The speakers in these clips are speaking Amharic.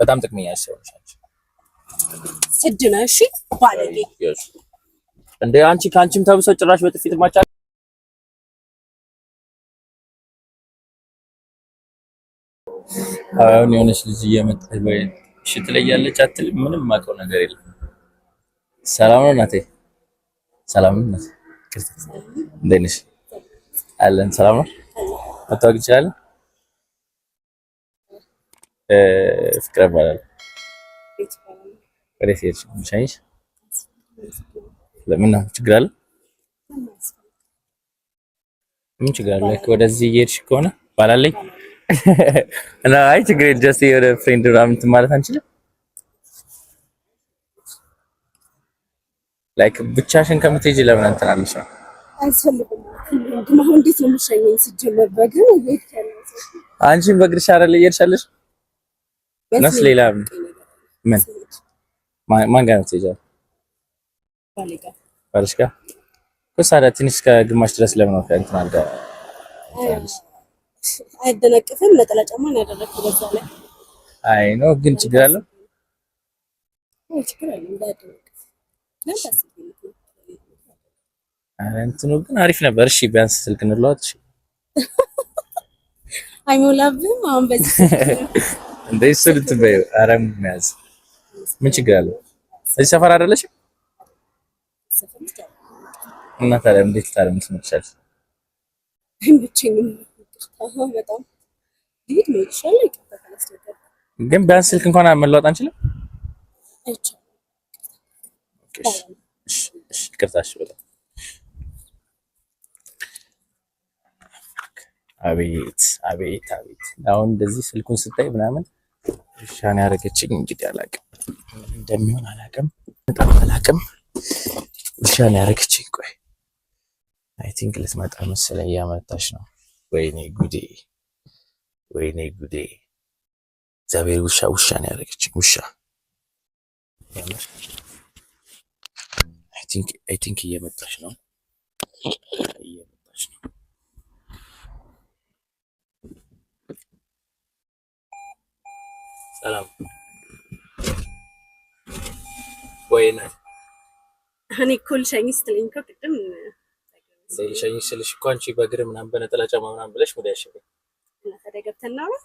በጣም ጥቅመኛ ሰው ነሽ አንቺ። ስድ ነህ። እሺ ባለጌ። እንደ አንቺ ከአንቺም ተብሶ ጭራሽ በጥፊ ትማቻለሽ። አሁን የሆነች ልጅ እየመጣች ወይ እሺ ትለያለች አትልም። ምንም የማውቀው ነገር የለም። ሰላም ነው እናቴ? ሰላም ነው እናቴ? እንዴት ነሽ? አለን። ሰላም ነው። መታወቅ እንችላለን? ፍቅረ እባላለሁ። ወዴት ሄድሽ? ልሸኝሽ? ለምን ነው ችግር አለ? ምን ችግር አለ? ወደዚህ እየሄድሽ ከሆነ ባላለኝ እና አይ ችግር የለም። Just የሆነ friend ምናምን እንትን ማለት አንችልም? Like ብቻሽን ከምትሄጂ ለምን እንትን አለሽ ነው? አያስፈልግም። ግን አሁን እንዴት ነው የምትሸኘኝ? ሲጀመር በእግር እየሄድክ ያለው ሰው አንቺን በእግርሽ አይደል እየሄድሽ ያለሽ? ነስ ሌላ ምን ማን ጋር ነው የምትሄጂው? ባሌ ጋር። ባልሽ ጋር እኮ ታዲያ ትንሽ ከግማሽ ድረስ ለምን ነው እንትን አልጋ አይደነቅፍም? ነጠላ ጫማ ነው ያደረግከው በዛ ላይ። አይ ነው ግን ችግር አለው? አይ ችግር አለ እንዳያደነቅፍ። ለምን ታስቢለት ነው? ኧረ እንትኑ ግን አሪፍ ነበር። እሺ ቢያንስ ስልክ እንለዋወጥ። እሺ አይሞላብህም አሁን በዚህ እንደ እሱ እንትን በይው። ኧረ መያዝ ምን ችግር አለው? እዚህ ሰፈር አይደለሽም? ሰፈር ውስጥ ያለው እና ታዲያ እንዴት ታዲያ ትመጫለሽ? አይመቸኝም። በጣም ልሂድ ነው ይሻላል። ይቅርታ ካላስቸገርኩ። ግን ቢያንስ ስልክ እንኳን መለዋወጥ አንችልም? አይቻልም። እሺ እሺ እሺ ይቅርታ። እሺ በጣም አቤት አቤት አቤት! አሁን እንደዚህ ስልኩን ስታይ ምናምን ውሻን ያደረገችኝ እንግዲህ አላውቅም፣ ምን እንደሚሆን አላውቅም፣ በጣም አላውቅም። ውሻን ያደረገችኝ። ቆይ I think ልትመጣ መሰለኝ፣ እያመጣች ነው። ወይኔ ጉዴ፣ ወይኔ ጉዴ! እግዚአብሔር ውሻ ውሻን ያደረገችኝ ውሻ። I think እየመጣች ነው፣ እየመጣች ነው። ሰላም ወይ እናት? እኔ እኮ ልሸኝ ስትለኝ እኮ ቅድም ልሸኝሽ ስልሽ እኮ አንቺ በእግር ምናምን በነጠላ ጫማ ምናምን ብለሽ ወደ ያሸበኝ። እና ታዲያ ገብተን እናውራ።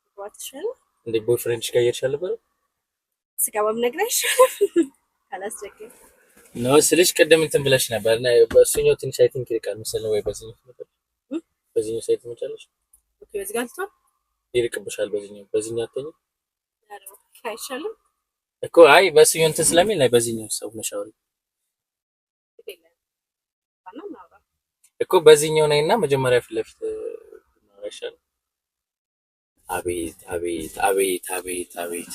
መግባት ይሻላል። እንዴ boyfriend ሽ ጋር እየሄድሽ አልነበረም? ስገባ ብነግርህ አይሻልም? ካላስቸገርኩ። ነው ስልሽ ቅድም እንትን ብለሽ ነበር እና በእሱኛው ትንሽ I think ይርቃል መሰለኝ። ወይ በዚህኛው ትመጫለሽ? በዚህኛው side ትመጫለሽ? Okay፣ በዚህ ጋር ልትሆን ይርቅብሻል። በዚህኛው አትተኝም አይሻልም? እኮ አይ በእሱኛው እንትን ስለሚል ላይ በዚህኛው ሰው ነሽ አውሪ እኮ በዚህኛው ነይና መጀመሪያ ፊት ለፊት ብናወራ ይሻላል። አቤት አቤት አቤት አቤት አቤት!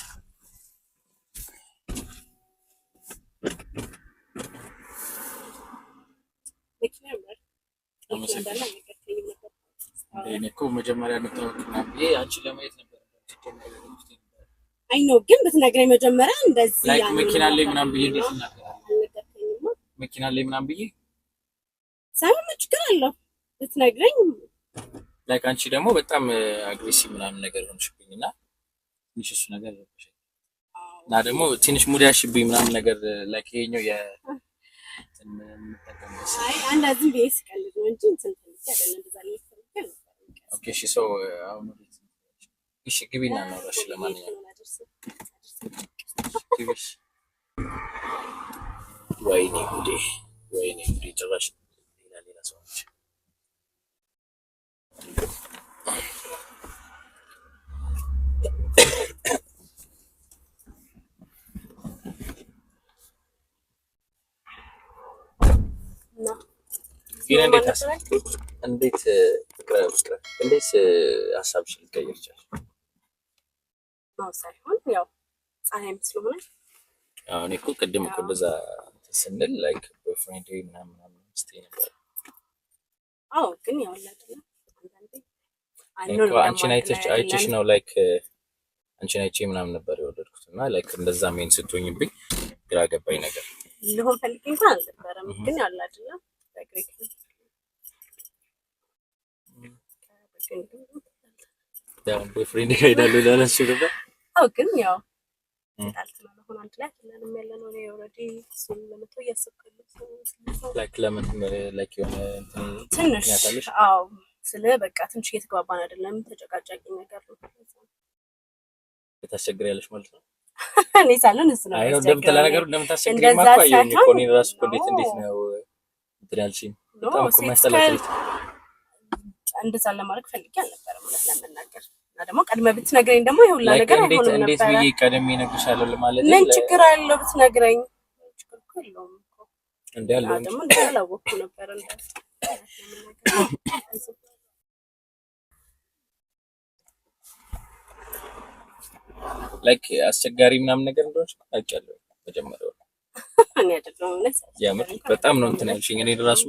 መኪና ያምራል። መኪና እንዳለ አልነገርከኝም ነበር። እኔ እኮ መጀመሪያ እንተዋወቅ ምናምን ብዬ አንቺን ለማየት ነበር። አይ ነው ግን ብትነግረኝ መጀመሪያ እንደዚህ Like ያንን መኪና ላይ ምናምን ብዬ እንዴት እናገራለሁ? አልነገርከኝማ። መኪና ላይ ምናምን ብዬ ሳይሆን ምን ችግር አለው ብትነግረኝ? Like አንቺ ደግሞ በጣም aggressive ምናምን ነገር ሆንሽብኝ እና ትንሽ እሱ ነገር ረበሸኝ። እና ደግሞ ትንሽ mood ያሽብኝ ምናምን ነገር like ይሄኛው የ እንትን የምጠቀምበት አይ አንድ ዝም ብዬ ስቀልድ ነው እንጂ እንትን ፈልጌ አይደለም። እንደዛ ልፈልጌ አልነበረም። Okay እሺ፣ ሰው አሁን ወዴት? እሺ ግቢና እናውራ። እሺ ለማንኛውም ግቢ። እሺ። ወይኔ ጉዴ፣ ወይኔ ጉዴ! ጭራሽ ሌላ ሌላ ሰው ነች። እና ግን እንዴት እንዴት ፍቅረ ፍቅረ እንዴት ሀሳብሽን ልትቀይር ይችላል? ነው ሳይሆን ያው ፀሐይም ስለሆነ። አሁን እኮ ቅድም እኮ እንደዛ እንትን ስንል like boyfriend ምናምን ምናምን ስትይ ነበር። አዎ ግን ያው አለ አይደለ አንዳንዴ እኔ እኮ አንቺን አይቼሽ ነው like አንቺን አይቼ ምናምን ነበር የወደድኩት እና like እንደዛ mean ስትሆኝብኝ ግራ ገባኝ ነገር። ልሆን ፈልጌ እንኳን አልነበረም፣ ግን ያው አለ አይደለ በእግሬ ያው boyfriend ጋር ሄዳለሁ ላለሽ ነበር። አዎ ግን ያው ተጣልተናል። አሁን አንድ ላይ አይደለንም ያለነው። እኔ already እሱን ለመተው እያሰብኩ ያለው Like ለምን? Like የሆነ እንትን ትንሽ ምክንያት አለሽ? አዎ፣ ስለ በቃ ትንሽ እየተግባባን አይደለም። ተጨቃጫቂ ነገር ነው። ታስቸግሪያለሽ ማለት ነው። እኔ ሳልሆን እሱ ነው አይ ነው የሚያስቸግረው። ለነገሩ እንደምታስቸግሪ እንደዛ እኮ አየሁኝ እኮ። ሳይሆን እኔ እራሱ እኮ እንዴት እንዴት No. ነው እንትን ያልሽኝ? No, በጣም እኮ ሴት የሚያስጠላ ትርኢት። እንደዛ ለማድረግ ፈልጌ አልነበረም እውነት ለመናገር። እና ደግሞ ቀድመህ ብትነግረኝ ደግሞ ይሄ ሁላ Like ነገር እንዴት አይሆንም እንዴት ነበረ። ብዬ ቀደም እነግርሻለሁ ለማለት ምን ችግር አለው ብትነግረኝ? ምን ችግር እኮ የለውም እኮ። እንደ ያለው እና ደግሞ እንደዛ አላወቅኩም ነበረ እውነት ለመናገር። Like አስቸጋሪ ምናምን ነገር እንደሆነች አውቄያለሁ መጀመሪያው። እኔ አይደለሁም እውነት። የምር በጣም ነው እንትን ያልሽኝ። እኔ ራሱ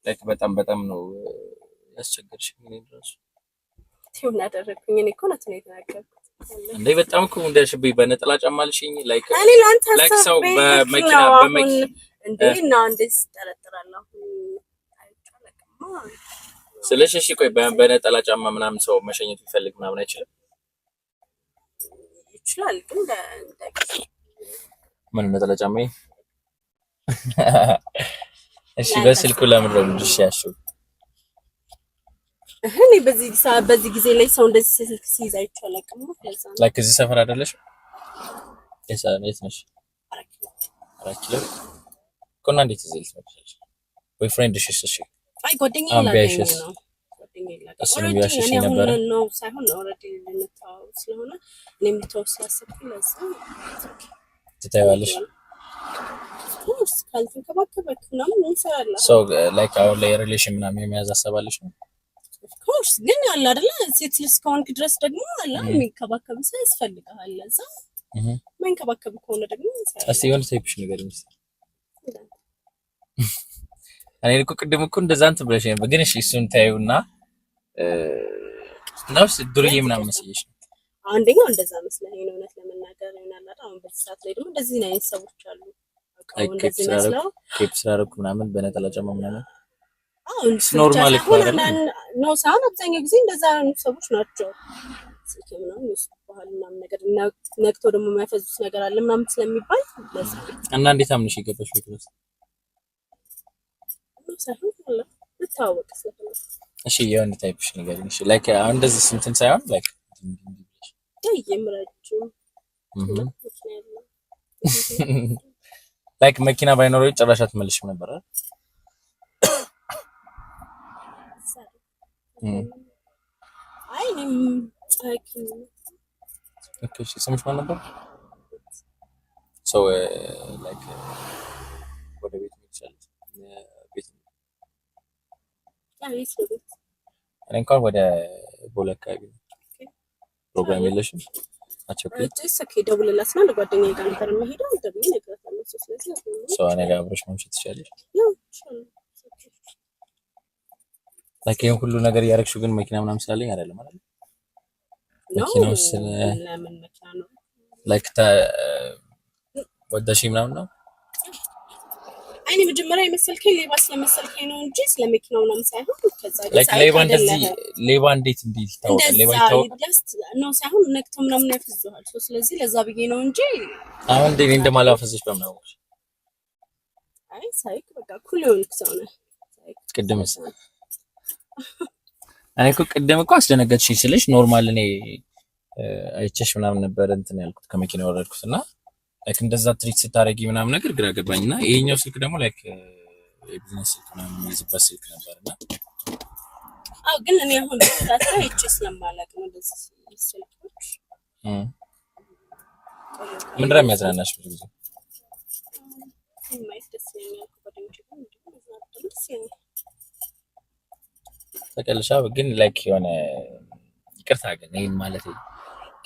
like በጣም በጣም ነው ያስቸገርሽኝ። እኔ ራሱ ምን አደረግኩኝ? እኔ እኮ እውነቱን ነው የተናገርኩት። እንዴ በጣም እኮ እንዳልሽብኝ በነጠላ ጫማ አልሽኝ። Like እኔ ለአንተ Like ሰው አስቤ በመኪና ነው አሁን እንዴ እና እንዴት ትጠረጥራለህ? አሁን አይቼ አላውቅማ። ስለሽ እሺ ቆይ በነጠላ ጫማ ምናምን ሰው መሸኘት ቢፈልግ ምናምን አይችልም? ይችላል ግን ምን ነጠላ ጫማ? እሺ በስልኩ ለምን ነው ልጅሽ ያልሽው? እኔ በዚህ ሰዓት በዚህ ጊዜ ላይ ሰው እንደዚህ ስልክ ሲይዝ አይቼ አላውቅም። ለዛ ነው። Like እዚህ ሰፈር አይደለሽ? የት ነሽ? አራት ኪሎ። አራት ኪሎ እኮ። እና እንዴት እዚህ ልትመጪ ቻልሽ? Boyfriend ሽ? እሺ አይ ጓደኛዬ አሁን ላገኝ ቢያይሽስ? ነው። ጓደኛዬ ላገኝ እሱንም Already ቢያይሽሽ እኔ አሁን ነበረ? ነው ሳይሆን already ልንተዋወቅ ስለሆነ እኔም ልተወው ስላሰብኩኝ ለዛ ትታይዋለሽ? Of course ካልተንከባከበክ ምናምን ምን እንሰራለን? So like አሁን ላይ relation ምናምን የመያዝ ሀሳብ አለሽ ነው? Of course ግን አለ አይደለ ሴት ልጅ እስከሆንክ ድረስ ደግሞ አለ የሚንከባከብ ሰው ያስፈልግሃል። ለዛ የማይንከባከብ ከሆነ ደግሞ እንሰራለን። እስቲ የሆነ type ሽ ንገሪኝ እስኪ። እኔ እኮ ቅድም እኮ እንደዛ እንትን ብለሽ ነበር፣ ግን እሺ እሱን ታዩና ነው ዱርዬ ምናምን መስዬሽ ነው። አንደኛው እንደዛ መስለኝ ነው እውነት ለመናገር ይሆናል አይደል? አሁን በዚህ ሰዓት ላይ ደግሞ እንደዚህ አይነት ሰዎች አሉ። አውቀው Like እንደዚህ መስለው ኬፕ ስላደረኩ ምናምን በነጠላ ጫማ ምናምን አዎ እሱ ብቻ Normal እኮ ሳይሆን አይደለም? አንዳንድ ነው ሳይሆን አብዛኛው ጊዜ እንደዛ ያሉ ሰዎች ናቸው። ስልክ ምናምን ይወስዱብሃል ምናምን ነገር ነግተው ደግሞ የሚያፈዙት ነገር አለ ምናምን ስለሚባል ለዛ ነው። እና እንዴት አምነሽ የገባሽ ቤት ውስጥ? ነው ሳይሆን አለ ልታወቅ ስለፈለኩ። እሺ የወንድ type ሽ ንገሪኝ። እሺ like አሁን እንደዚህ ስንትን ሳይሆን like ጠይም ረጅም መኪና ያለው። Like መኪና ባይኖረው ጭራሽ አትመልሽም ነበር አይደል? አይ እኔም like Okay እሺ ስምሽ ማን ነበር? So like ወደ ቤት መሄድ ትችላለሽ። ቤት ቤት ነው ቤት። እኔ እንኳን ወደ ቦሌ አካባቢ ነው። ፕሮግራም የለሽም? አትቸኩይ? It's okay፣ ደውልላት እና ለጓደኛዬ ጋር ነበር የምሄደው፣ ደውዬ እነግራታለሁ። ስለዚህ So እኔ ጋር አብረሽ ማምሸት ትችላለሽ። ያው ይቻላል። Like ይሄን ሁሉ ነገር እያደረግሽው ግን መኪና ምናምን ስላለኝ አይደለም አይደል? ነው። መኪናው ስለ ለምን መኪና ነው? Like ወደሽ ምናምን ነው? አይ እኔ መጀመሪያ የመሰልከኝ ሌባ ስለመሰልከኝ ነው እንጂ ስለ መኪናው ምናምን ሳይሆን። ከዛ ግን Like ሳይክ ሌባ እንደዚህ አይደለህም። ሌባ እንዴት እንዴት ይታወቃል? ሌባ እንደዛ ይታወቃል? Just ነው ሳይሆን ነክተው ምናምን ያፈዙሃል። So ስለዚህ ለዛ ብዬ ነው እንጂ። አሁን እንዴ እኔ እንደማላፈዝሽ በምን አወቅሽ? አይ ሳይክ በቃ cool የሆንክ ሰው ነህ። ሳይክ ቅድምስ እኔ እኮ ቅድም እኮ አስደነገጥሽኝ ስልሽ normal እኔ አይቼሽ ምናምን ነበር እንትን ያልኩት ከመኪና የወረድኩት እና like እንደዛ treat ስታደርጊ ምናምን ነገር ግራ ገባኝ። እና ይሄኛው ስልክ ደግሞ like የቢዝነስ ስልክ ምናምን የሚይዝበት ስልክ ነበር እና አዎ ግን እኔ አሁን በሰዓት ላይ አይቼ ስለማላውቅ ነው እንደዚህ ስልኮች። ምንድን ነው የሚያዝናናሽ ብዙ ጊዜ? ፊልም ማየት ደስ ይለኛል። ከጓደኞቼ ጋር እንዲሁ መዝናናት ደግሞ ደስ ይለኛል። ታውቂያለሽ ግን like የሆነ ይቅርታ ግን ይሄን ማለት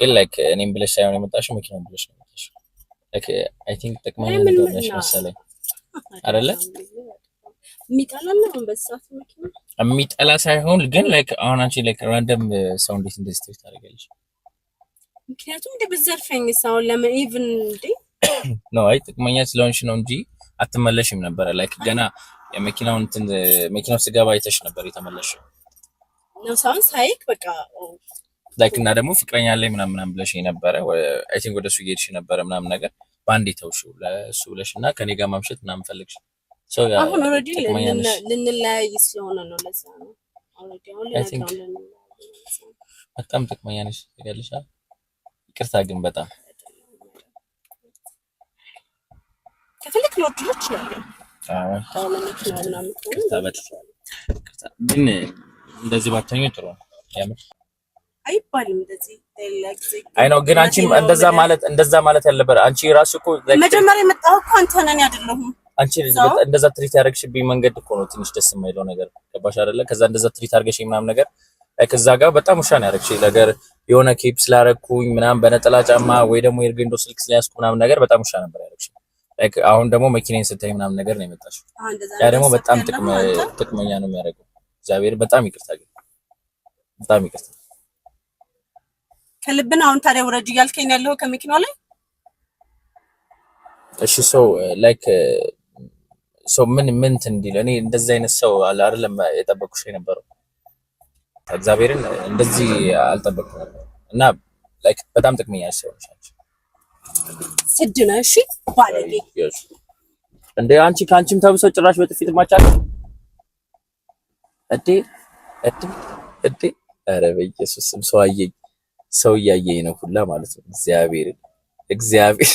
ግን like እኔም ብለሽ ሳይሆን የመጣሽው መኪናውን ብለሽ ነው የመጣሽው። Like I think ጥቅመኛ ለምን ነገር ነሽ ምና መሰለኝ አይደለ? የሚጠላ አለ አሁን በዚህ ሰዓት መኪና? የሚጠላ ሳይሆን ግን like አሁን አንቺ like random ሰው እንዴት እንደዚህ treat ታደርጊያለሽ? ምክንያቱም እንደ ብዘርፈኝ ሰው ለምን even እንዴ No አይ ጥቅመኛ ስለሆንሽ ነው እንጂ አትመለሽም ነበረ። Like ገና የመኪናውን እንትን መኪናው ስገባ አይተሽ ነበር የተመለሽው። ነው ሳይሆን ሳይክ በቃ ኦ Like እና ደግሞ ፍቅረኛ ላይ ምናምን ምናምን ብለሽ ነበረ። I think ወደ እሱ እየሄድሽ ነበረ ምናምን ነገር በአንዴ ተውሽው ለእሱ ብለሽ እና ከኔ ጋር ማምሸት ምናምን ፈለግሽ። So yeah አሁን already ጥቅመኛ ነሽ። ልንለያይ ስለሆነ ነው። ለዛ ነው already አሁን I think ልነግረው ልንለያይ ነው። ለዛ ነው። በጣም ጥቅመኛ ነሽ ታውቂያለሽ። ይቅርታ ግን በጣም ከፈለክ ልወርድልህ እችላለሁ። አይ ለመኪና ምናምን ከሆነ ይቅርታ፣ በጣም ይቅርታ። ግን እንደዚህ ባትሆኚ ጥሩ ነው የምር። አይባልም እንደዚህ ሌላ ጊዜ። አይ ነው ግን አንቺም እውነቴን ነው እንደዛ የምልህ። ማለት እንደዛ ማለት ያለበት አንቺ ራሱ እኮ like መጀመሪያ የመጣኸው እኮ አንተ ነህ፣ እኔ አይደለሁም። አንቺ ሰው እንደዛ treat ያደረግሽብኝ መንገድ እኮ ነው ትንሽ ደስ የማይለው ነገር። ገባሽ አይደለ? ከዛ እንደዛ treat አድርገሽኝ ምናምን ነገር like እዛ ጋር በጣም ውሻ ነው ያደረግሽኝ ነገር። የሆነ cap ስላደረግኩኝ ምናምን በነጠላ ጫማ ወይ ደግሞ የኤርጌንዶ ስልክ ስለያዝኩ ምናምን ነገር በጣም ውሻ ነበር ያደረግሽኝ። Like አሁን ደግሞ መኪናዬን ስታይ ምናምን ነገር ነው የመጣሽው። አሁን እንደዛ ያ ደግሞ ነው በጣም ያሰብክ ጥቅም ያለኸው አንተ። ጥቅመኛ ነው የሚያደርገው። እግዚአብሔር በጣም ይቅርታ፣ ግን በጣም ይቅርታ። ከልብን አሁን ታዲያ ውረጅ እያልከኝ ያለኸው ከመኪናው ላይ? እሺ so like ሰው ምን ምን እንትን እንዲል እኔ እንደዚህ አይነት ሰው አለ አይደለም የጠበቅኩሽ የነበረው። እግዚአብሔርን እንደዚህ አልጠበቅኩም ነበር እና like በጣም ጥቅመኛ ሰው ነሽ አንቺ። ስድ ነህ። እሺ ባለጌ። እንዴ አንቺ ከአንቺም ተብሶ ጭራሽ በጥፊ ትማቻለሽ እንዴ? እንዴ እንዴ! ኧረ በኢየሱስ ስም ሰው አየኝ፣ ሰው እያየኝ ነው ሁላ ማለት ነው። እግዚአብሔርን እግዚአብሔር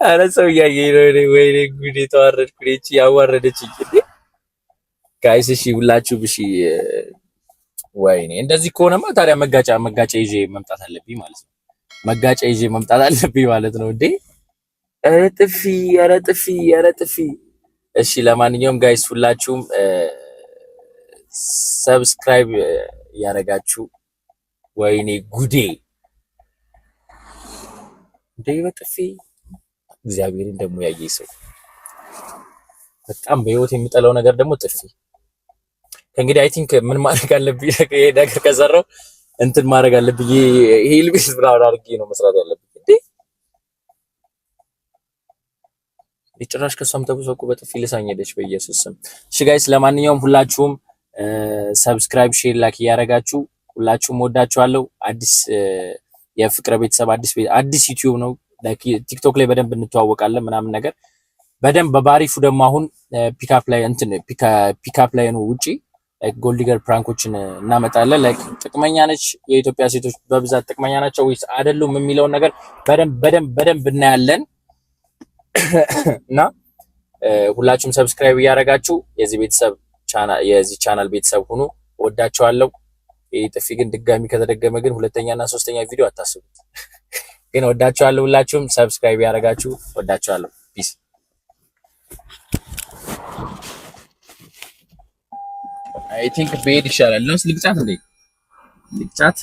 ኧረ ሰው እያየኝ ነው። እኔ ወይኔ ጉዴ ተዋረድኩ። እኔ እቺ ያዋረደችኝ እንዴ guys። እሺ ሁላችሁም እሺ። ወይኔ እንደዚህ ከሆነማ ታዲያ መጋጫ መጋጫ ይዤ መምጣት አለብኝ ማለት ነው። መጋጫ ይዤ መምጣት አለብኝ ማለት ነው። እንዴ ኧረ ጥፊ፣ ኧረ ጥፊ፣ ኧረ ጥፊ። እሺ ለማንኛውም guys ሁላችሁም subscribe እያደረጋችሁ ወይኔ ጉዴ እንዴ በጥፊ እግዚአብሔርን ደግሞ ያየኝ ሰው በጣም በህይወት የሚጠላው ነገር ደግሞ ጥፊ። ከእንግዲህ I think ምን ማድረግ አለብኝ? ይሄ ነገር ከሰራው እንትን ማድረግ አለብኝ። ይሄ ልብስ ምናምን አድርጌ ነው መስራት ያለብኝ። እንዴ የጭራሽ ከሷም ተብሶ እኮ በጥፊ ልሳኝ ሄደች። በኢየሱስ ስም። እሺ guys ለማንኛውም ሁላችሁም subscribe፣ share፣ like እያደረጋችሁ ሁላችሁም ወዳችኋለሁ። አዲስ የፍቅረ ቤተሰብ አዲስ ዩቲዩብ ነው። Like ቲክቶክ ላይ በደንብ እንተዋወቃለን ምናምን ነገር በደንብ በባሪፉ ደግሞ አሁን ፒካፕ ላይ እንትን ፒካፕ ላይ ነው ውጪ like gold digger prank ኦችን እናመጣለን። Like ጥቅመኛ ነች የኢትዮጵያ ሴቶች በብዛት ጥቅመኛ ናቸው ወይስ አይደሉም የሚለውን ነገር በደንብ በደንብ በደንብ እናያለን። እና ሁላችሁም subscribe እያደረጋችሁ የዚህ ቤተሰብ ቻናል የዚህ ቻናል ቤተሰብ ሁኑ። ወዳችኋለሁ። ይህ ጥፊ ግን ድጋሚ ከተደገመ ግን ሁለተኛ እና ሶስተኛ ቪዲዮ አታስቡት። ግን ወዳችኋለሁ። ሁላችሁም subscribe ያደረጋችሁ ወዳችኋለሁ። Peace። I think ብሄድ ይሻላል። ለውስ ልግጫት እንዴ? ልግጫት።